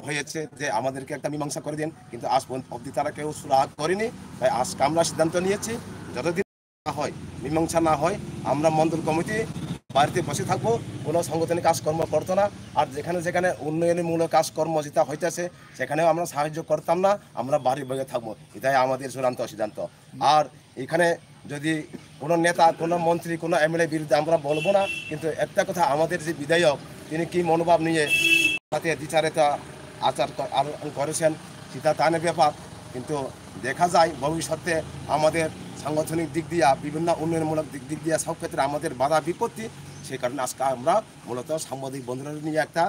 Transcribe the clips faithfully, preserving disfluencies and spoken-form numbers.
হয়েছে যে আমাদেরকে একটা মীমাংসা করে দিন, কিন্তু আজ পর্যন্ত অবধি তারা কেউ সুরাহা করেনি। তাই আজকে আমরা সিদ্ধান্ত নিয়েছি, যতদিন না হয়, মীমাংসা না হয়, আমরা মণ্ডল কমিটি বাড়িতে বসে থাকবো, কোনো সাংগঠনিক কাজকর্ম করতো না। আর যেখানে যেখানে উন্নয়নমূলক কাজকর্ম যেটা হইতেছে, সেখানেও আমরা সাহায্য করতাম না, আমরা বাড়ি বসে থাকবো। এটাই আমাদের চূড়ান্ত সিদ্ধান্ত। আর এখানে যদি কোনো নেতা, কোনো মন্ত্রী, কোনো এমএলএ বিরুদ্ধে আমরা বলবো না, কিন্তু একটা কথা, আমাদের যে বিধায়ক, তিনি কি মনোভাব নিয়ে সাথে দ্বিচারিতা আচার ক-, আচরণ করেছেন, সেটা তার ব্যাপার। কিন্তু দেখা যায় ভবিষ্যতে আমাদের সাংগঠনিক দিক দিয়া, বিভিন্ন উন্নয়নমূলক দিক, দিক দিয়া সব ক্ষেত্রে আমাদের বাধা বিপত্তি। সেই কারণে আজকে আমরা মূলত সাংবাদিক বন্ধুরা নিয়ে একটা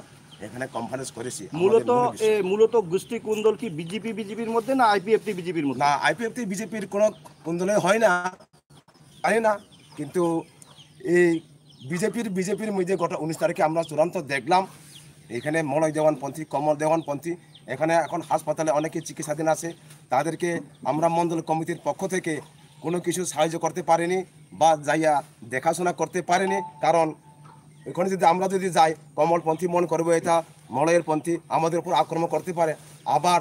এখানে কনফারেন্স করেছি। আমাদের মূলত, মূল বিষয়। এ, মূলত গোষ্ঠী কুন্দল কি বিজেপি বিজেপির মধ্যে না আইপিএফটি বিজেপির মধ্যে? না, আইপিএফটি বিজেপির কোনো কুন্দলে হয় না, জানি না। কিন্তু এই বিজেপির, বিজেপির মধ্যে গত উনিশ তারিখে আমরা চূড়ান্ত দেখলাম, এখানে মলয় দেওয়ান পন্থী, কমল দেওয়ান পন্থী, এখানে এখন হাসপাতালে অনেকে চিকিৎসাধীন আছে। তাদেরকে আমরা মণ্ডল কমিটির পক্ষ থেকে কোনো কিছু সাহায্য করতে পারিনি বা যাইয়া দেখাশোনা করতে পারিনি। কারণ ওখানে যদি আমরা যদি যাই, কমলপন্থী মনে করবো এটা মলয়ের পন্থী, আমাদের উপর আক্রমণ করতে পারে। আবার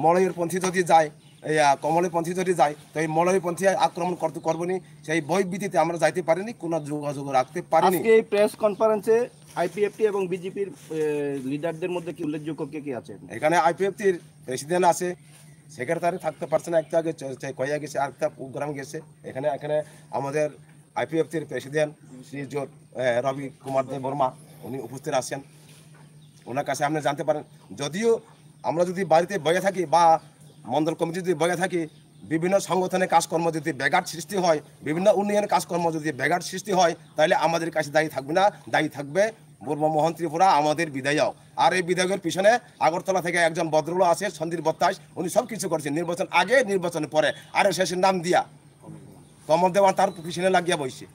মলয়ের পন্থী যদি যায়, এই, আহ, কমলের পন্থী যদি যায়, তো এই মলয়ের পন্থী আক্রমণ করতে করবো নি, সেই ভয় ভীতিতে আমরা যাইতে পারিনি, কোনো যোগাযোগ রাখতে পারিনি। আজকে এই প্রেস কনফারেন্সে আইপিএফটি এবং বিজেপির, এ, লিডারদের মধ্যে কি উল্লেখযোগ্য কে কে আছে? এখানে আইপিএফটির প্রেসিডেন্ট আছে, সেক্রেটারি থাকতে পারছে না, একটু আগে চ-, চ-, কয়ে গেছে, আর একটা প্রোগ্রাম গেছে। এখানে, এখানে আমাদের আইপিএফটির প্রেসিডেন্ট শ্রীযুত, এ, রবি কুমার দেব বর্মা, উনি উপস্থিত আছেন। ওনার কাছে আপনি জানতে পারেন। যদিও আমরা যদি বাড়িতে বয়ে থাকি বা মণ্ডল কমিটি যদি বয়ে থাকি, বিভিন্ন সংগঠনের কাজকর্ম যদি ব্যাঘাত সৃষ্টি হয়, বিভিন্ন উন্নয়ন কাজকর্ম যদি ব্যাঘাত সৃষ্টি হয়, তাহলে আমাদের কাছে দায়ী থাকবে না, দায়ী থাকবে বর্মা মোহন ত্রিপুরা, আমাদের বিধায়ক। আর এই বিধায়কের পিছনে আগরতলা থেকে একজন ভদ্রলোক আছে, সন্দীপ বত্তাইশ, উনি সব কিছু করছেন, নির্বাচন আগে, নির্বাচনের পরে, আরএসএস এর নাম দিয়া। কমল দেওয়ান তার পিছনে লাগিয়া বইছে।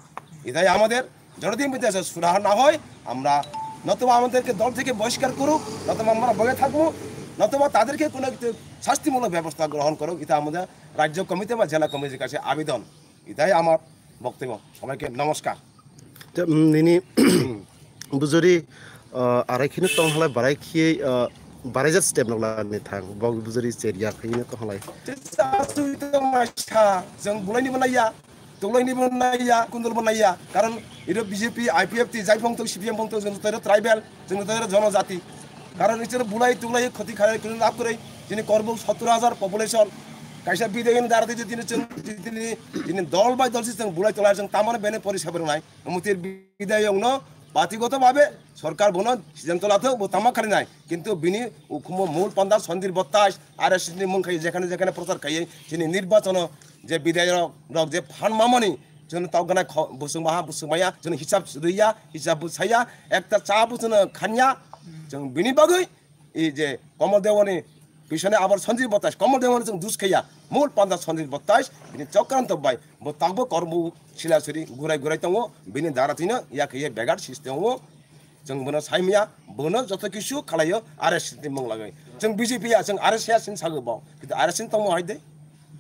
এটাই আমাদের, যতদিন পর্যন্ত সুরাহা না হয়, আমরা নতুবা আমাদেরকে দল থেকে বহিষ্কার করুক, নতুবা আমরা বয়ে থাকবো, নতুবা তাদেরকে কোনো একটু শাস্তিমূলক ব্যবস্থা গ্রহণ করুক। এটা আমাদের রাজ্য কমিটি বা জেলা কমিটির কাছে আবেদন। এটাই আমার বক্তব্য। সবাইকে নমস্কার। Te, mm, nini bujuri, uh, arai kheno tong halai barai khiye, uh, barai jat step nok lani thang. Bo bujuri cherya kheno tong halai. Te sa sui tong ma sa, jeng bulai ni bo naiya, tolai ni bo naiya, kundul bo naiya. Karon iro B J P, I P F T, jai phang to, C P M phang to, jeng to tribal, jeng to jonojati. Karon iro bulai tulai khoti khalai kheno lab kore, jini korbo sottor hajar population. Kaisa bidai ni dara jini, jini, jini dol bai dol si jeng bulai tulai jeng tamar bene pori sabar nai. Mutir bidayokno patigoto babe sorkar bono siddhanto lathok, bo tama khari nai. Kintu bini ukhumo mul panda Sandip Bhattacharyani mung khai jekhane jekhane prochar khai chini nirbachono je bidayok rok je phan mamani jono tau gana kho-, busung maha busung maya jono hisab sudhiya hisab busaya ekta cha busono khanya jong bini bagwi. Ei je Komol Dewani pisone abar Sanjib Batais, Komol Dewani chwng dus khaiya, mul panda Sanjib Batais, bini chokranto bai, bo takbo kormo sila suri gurai gurai tongo, bini dara tino ya khaiye begar system o, chwng bono saimya, bono joto kisu khalaio R S S ni mung lagwi. Chwng B J P ya, chwng R S S ni sago bo, kintu R S S ni tongmo hai de.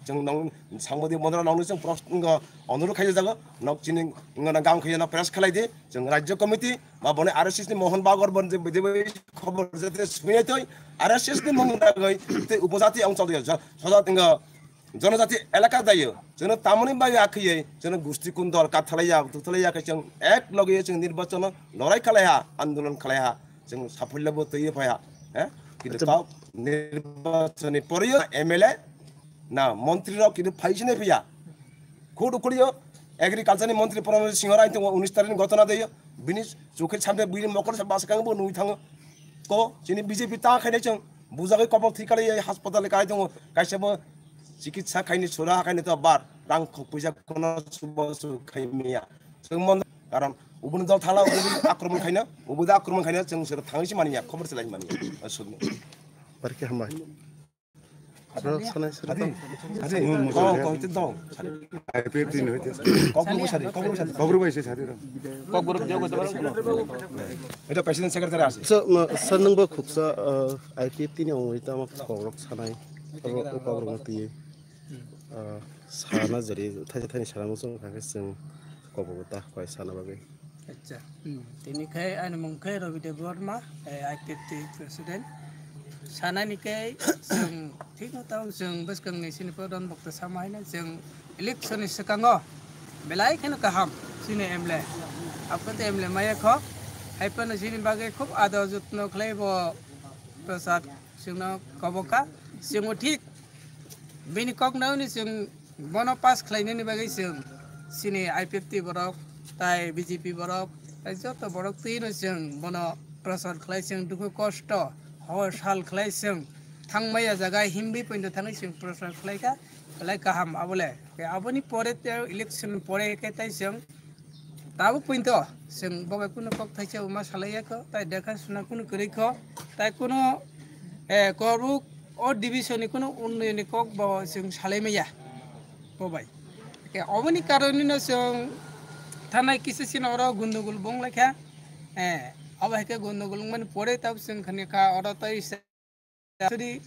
Chwng nong sangbadik mondra nongni chwng pros-, ngo onurodh khaijak jago, nok chini ngo na gam khaiya na press khalai di, chwng rajya committee, ba boni R S S ni Mohon Bagor bon je bidi bai khobor jete sumiyai toi, R S S ni mung dagoi te upojati ang choli ja, soja tinga jonojati elaka dayo, jono tamoni bai akhiyai, jono gusti kundol kathalaiya, tuthalaiya khe chwng ek loge chwng nirbachon lorai khalaiha, andolon khalaiha, chwng saphulya bo twi phaiha, he? Kintu acha tao nirbachoni poriyo M L A na montri rok kintu phaisini phiya. Khud ukhliyo agriculture ni montri Pramod Singh Rai tongo unis tarik ni gotona deyo. Bini chukhe samde bini mokol sa basa kang bo nui thango. Ko chini B J P ta khainai chwng bujagwi kopok thwi kalai hospital kai tongo. Kaisa bo chikitsa khaini sura khaini to bar rang khok puisa kono subo su khaimiya. Chwng mon karon ubuni dol thala ubuni akromon khaina ubuda akromon khaina chwng sura thangwi si maniya khobor se lai maniya. Sudni. Barke hambai. Sir, sanai sir. Adi, adi, oh, kau itu dong. I P F T ni hoite. Kau belum sari, kau belum sari. Kau belum sari, sari. Kau belum jauh ke tempat. Itu president secretary asli. So, ma, sir nang bo khuksa, uh, I P F T ni ongwi tamo kokrok sanai. Abo kokrok mati. Uh, sana jadi, thani thani sana muchung kha khe chwng kokrok ta koi sana bagwi. Acha. Hmm. Tini khai ani mung khai Rabi Debbarma, eh, I P F T president. Sanani khe chwng thikno tamo chwng bwskangni sini pho don bokto sama haino chwng election ni swkango belai kheno kaham chini M L A. Apothe M L A maya kho. Hai phano chini bagwi khub ador jotno khlai bo Prasad chwngno koboka. Chwngbo thik bini kokno hwnwi chwng bono pass khlainani bagwi chwng chini I P F T borok tai B J P borok tai joto borok twino chwng bono prasar khlai chwng dukhu kosto hor sal khlai chwng thangmaya jaga himbi pointo thangwi chwng prasar khlaikha belai kaham abole. Aboni pore te election pore khe tai chwng Tabuk pointo chwng bo bai kunu kok thaisa bo ma salai ya kho, tai dekha suna kunu kwrwi kho, tai kunu, eh, Korbuk o division ni kunu unnoyon ni kok bo chwng salai maya bo bai. Ke oboni karon no chwng thanai kisa sino oro gundugul bong lai kha, eh, abo hai khe gundugul wngmani pore tabuk chwng khani kha oro tai Suri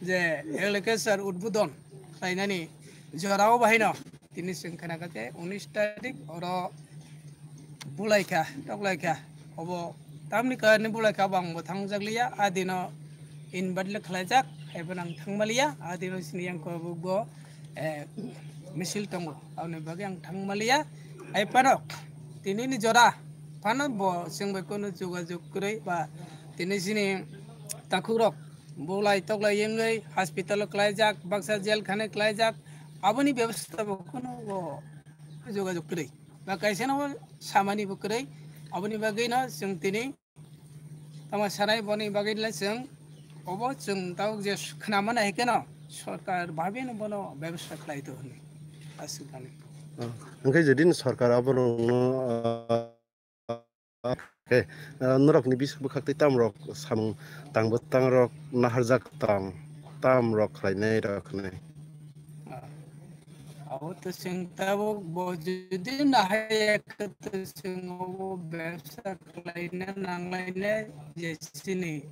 je agriculture udbodon khlainani jorao bahaino tini chwng khna kha je unis tarik oro bulaikha, toklaikha. Obo tamni karni bulaikha, bo ang bo thangjak liya, a dino invite le khlaijak, haibo ang thangma liya, a dino chini yang ko bo, eh, misil tongo, aboni bagwi ang thangma liya. Hai phano tini ni jora phano bo chwng bai kono jogajog kwrwi ba tini chini takhuk rok bulai toklai wngwi hospital o klaijak, baksa jail khane klaijak, aboni bebostha bo kheno bo jogajog kwrwi ba kaisa no samani bo kwrwi. Aboni bagwi no chwng tini tamo sanai boni bagwi le chwng obo chwng tabuk je khna mana hai kheno sorkar bhabe no bono bebostha khlai to hwnwi aswk ani. Hwnkhe jedin sorkar abono, ah, Khe, ah, norokni bising bwkhak tei tamrok samung tang bwtang rok naharjak tong, tamrok khlainai rok hwnwi. Abo to chwng tabuk bo jodi nahaya khe to chwng obo bebsa khlaina nanglaina je chini,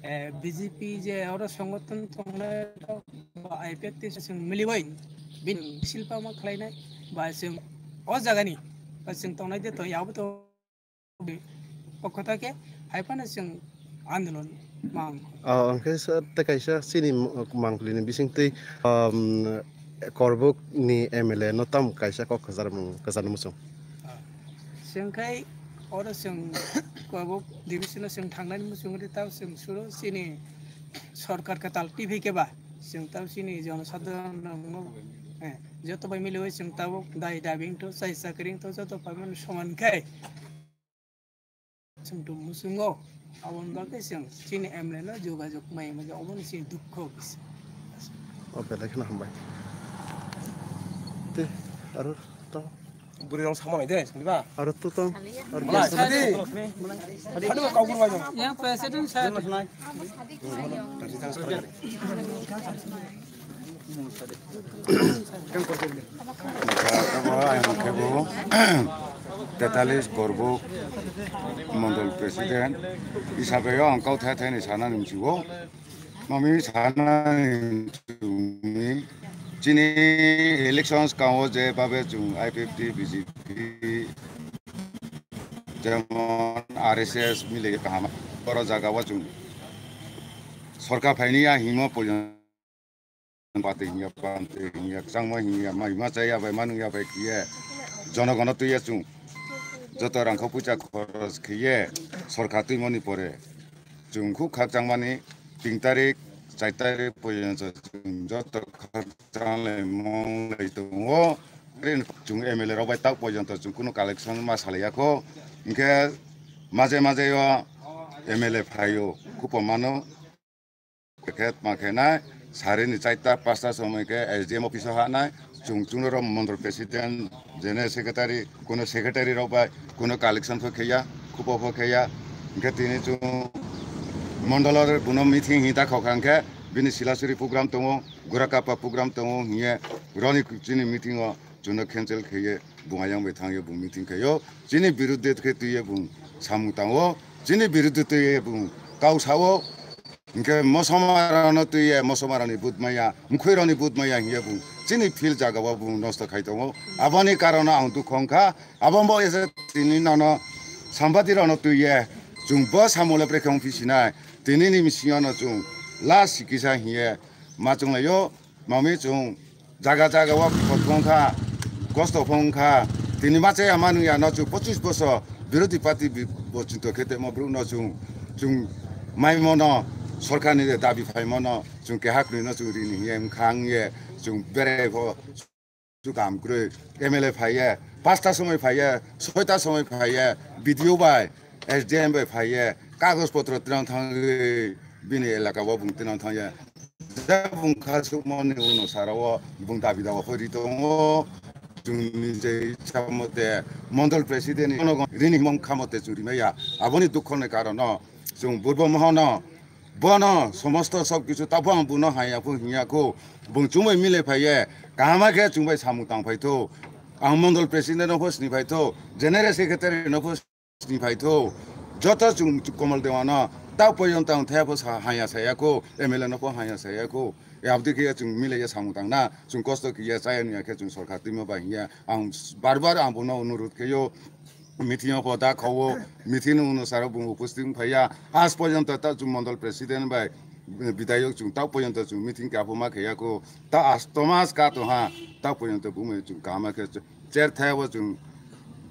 eh, B J P je oro songothon tongnai rok ba I P F T se chwng miliwi bini silpa ma khlainai ba chwng o jagani ba chwng tongnai de to abo to. Pokho thake hai phano chwng andolon mang. Ah, hwnkhe sa-, tei kaisa chini m-, mangpili ni bising twi, um, Korbuk ni M L A no tam kaisa kok kwchar mung, kwchar muchung. Ah, chwng khai oro chwng Korbuk division o chwng thangnani muchung ri tao chwng suro chini sorkar kwtal T V khe ba chwng tao chini jonosadharon rok no, eh, joto bai miliwi chwng tabuk dai dabi wngtho, chai chakri wngtho, joto pai mano soman khai. Chwng tum muchungo, aboni bagwi chwng chini M L A no jogajog mai manya, oboni chini dukho kisa. O belai kheno hambai. Te, aro to? Bwrwi rok sama nai de, sini ba? Aro to to? Aro Malai, guest sadi. Sadi ba kau gurwa jong. Yang president sir. Tamo ayang kebo tetalis Korbuk Mondol President hisabe ang kau thai thai ni sana ni msigo. Mami sana ni msumi chini elections kao je babe chung I P F T B J P jemon R S S mile kaham oro jaga o chung sorkar phaini ya himo poyan. Bati hinya, panti hinya, kwchangma hinya, mai ma chaya bai, manung ya bai khiye, jonogono twiya chung joto rangkho puisa khoros khiye, sorkar twimani pore chung khub khakchangmani tin tarik, char tarik porjonto chung joto khakchang lai mong lai tongo. Rin chung M L A rok bai tak porjonto chung kunu collection ma salaiya kho, hinkhe maje maje o M L A phaio, khub mano. Khe tma khe nai, sari ni charta pasta somoi khe S D M office o hanai, chung chungrok mondol president, general secretary, kuno secretary rok bai, kuno collection pho kheya, khupo pho kheya, hinkhe tini chung mondol o buno meeting hinta khokha hinkhe, bini silasuri program tongo, gura kapa program tongo, hiye roni chini meeting o, Chwngno cancel khaiye bung ayang bai thangyo bung meeting khaio. Chini birudde khe twiye bung samung tango. Chini birudde twiye bung kau sao. Hinkhe mosomaro no twiye mosomaro ni budmaya, mkhui rok ni budmaya hiye bung chini field jaga o bung nosto khai tongo. Aboni karon o ang dukho wngkha. Abo bo ese tini nono sambadi rok no twiye chwng bo samung le brekhe wngphi sinai. Tini ni bisingo no chwng last sikisa hiye ma chwng laio, mami chwng jaga jaga o bipot phone kha, kosto phone kha, tini ma chaya ma nungya no chwng pochis bosor birodhi party bi-, bo chinto khe temo bru no chwng, chwng mai mono sorkar ni dabi phai mono chwng keha kwrwi no chwng rini hiye wngkha wngye chwng berai pho. Chu kam kwrwi, M L A phaiye, pasta somoi phaiye, soita somoi phaiye, B D O bai, S D M bai phaiye, kagoj potro twrang thangwi bini elaka o bung twrang thangye. Je bung kha sukmani uno sara o bung dabi dawa phori tongo. Chwngni je ichha mote mondol president ni rini himong kha mote chwng rimaya. Aboni dukho ni karono chwng burbo mohano Bono somosto sob kichu taphang buno haya phu hinya kho. Bung chumui mile phaiye. Kahama khe chumbai samung tang phai tho. Ang mondol president no pho sini phai tho. General secretary no pho sini phai tho. Joto chung Komol Dewano ta poyon tang thaya pho sa-, haya saya kho. M L A no pho haya saya kho. E abdi khe chung mile ya samung tang na. Chung kosto khe ya chaya niya khe chung sorkar timo bai hinya. Ang bar bar ang buno onurut khe yo. Meeting o pho da khawo, meeting no saro bung upusthit wng phaiya. Aaj porjonto ta chwng mondol president bai bidayok chwng ta porjonto chwng meeting khe aphuma khaiya kho. Ta astomas ka tongha, ta porjonto bumui chwng kaham khe chair thaya o chwng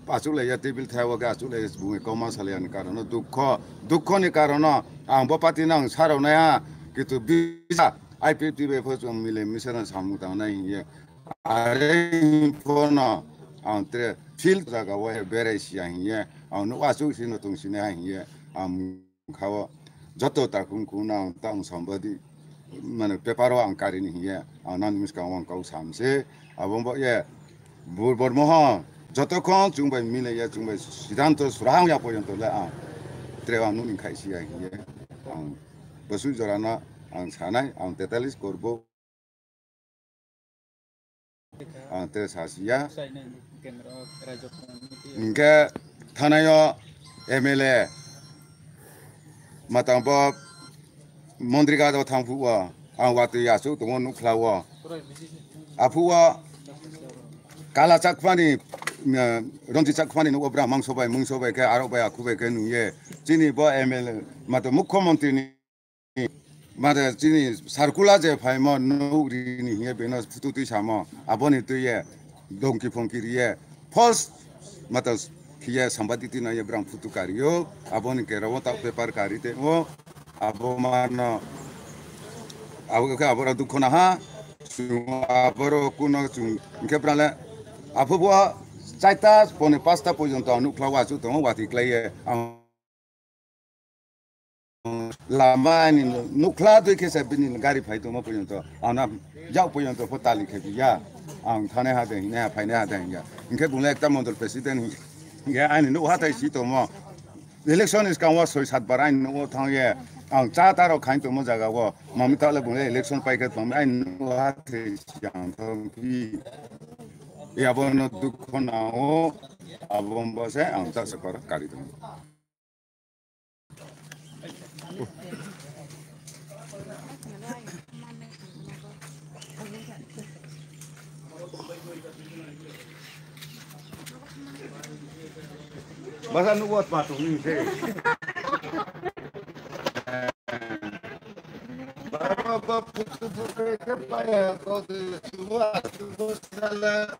achuk laiya, table thaya o khe achuk laiya bumui kok ma salaiya ni karon no dukho, dukho ni karon no ang bo party no ang sarok naiha, kintu bisa I P F T bai pho chwng mile misa no samung tang nai hiye. Are phono ang tre field jaga o berai sia hiye, ang nuk achuk sino tong sini hai hiye, ang kha o joto takhum khuna ang tang sambadi mane paper o ang karini hiye, ang nani miskang o ang kau samse, abo bo ye bor-, bormo ho joto khon chwng bai mile ya chwng bai siddhanto surang ya porjonto le ang tre ang nukni khai sia hiye, ang bwswk jorano ang sanai ang tetalis korbo. Ang tei sasiya. Hingke thanayo M L A matang bo mondri gado thang phuo ang watwi asuk tongo nukla o. Aphuo kala chakpani, eh, ronti chakpani nugo bra mangso bai mungso bai khe arok bai akhu bai khe nungye. Chini bo M L A mato mukhyamantri ni Mare chini circular je phaimo nuk rini hiye beno phutu twi samo, aboni twi ye dongki phongki riye false mata khiye sambadi twi no ye brang phutu kario, aboni kera o ta paper kari te o, abo mano abo khe abora dukho na ha, chwng aboro kuno chwng hwnkhe brale aphubo chaita pone pasta porjonto ang nukla o achuk tongo watwi klai ye ang Lama ni nukla dui khe se bini gari phai tongma porjonto, ana yak porjonto pho tali khe ya. Ang thane ha de, hine ha, phaine ha de ya. Hingke bung ekta mondol president hingke ani nuk ha thai si tongmo. Election is kangwa soi sat bar ani nuk thang ye. Ang cha ta rok khain tongmo jaga o. Mami ta le bung election pai khe tong ani nuk ha thai si ang thong phi. Ya bo no dukho na o. Abo bo se ang ta se kar kari tong. Basa nukwa patung ni se. Baba ba putu putu ke paya ko de suwa suwa sala.